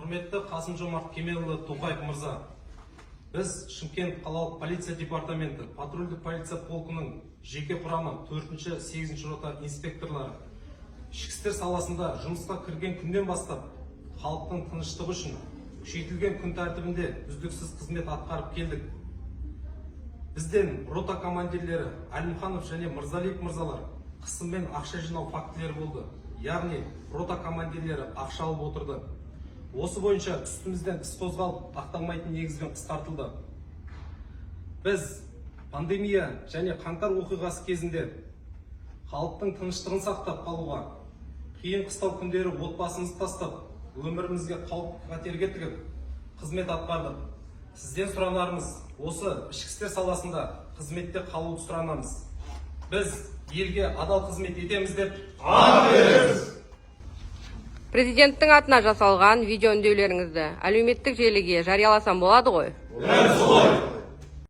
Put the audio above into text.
Құрметті Қасым Жомарт Кемелұлы Тоқаев мырза, біз, Шымкент қалалық полиция департаменті патрульдік полиция полкінің жеке құрамы, 4-ші, 8 рота инспекторлары, ішкі істер саласында жұмысқа кірген күннен бастап халықтың тыныштығы үшін күшейтілген күн тәртібінде үздіксіз қызмет атқарып келдік. Бізден рота командирлері Әлімханов және Мырзалиев мырзалар қысыммен ақша жинау фактілері болды, яғни рота командирлері ақша алып отырды. Осы бойынша үстімізден іс қозғалып, ақталмайтын негізбен қысқартылды. Біз пандемия және қаңтар оқиғасы кезінде халықтың тыныштығын сақтап қалуға, қиын қыстау күндері отбасымызды тастап, өмірімізге қауіп қатерге тігіп қызмет атқардық. Сізден сұранарымыз: осы ішкі істер саласында қызметте қалуды сұранамыз. Біз елге адал қызмет етеміз деп Президенттің атына жасалған видео үндеулеріңізді әлеуметтік желіге жарияласам болады ғой? Дәл солай.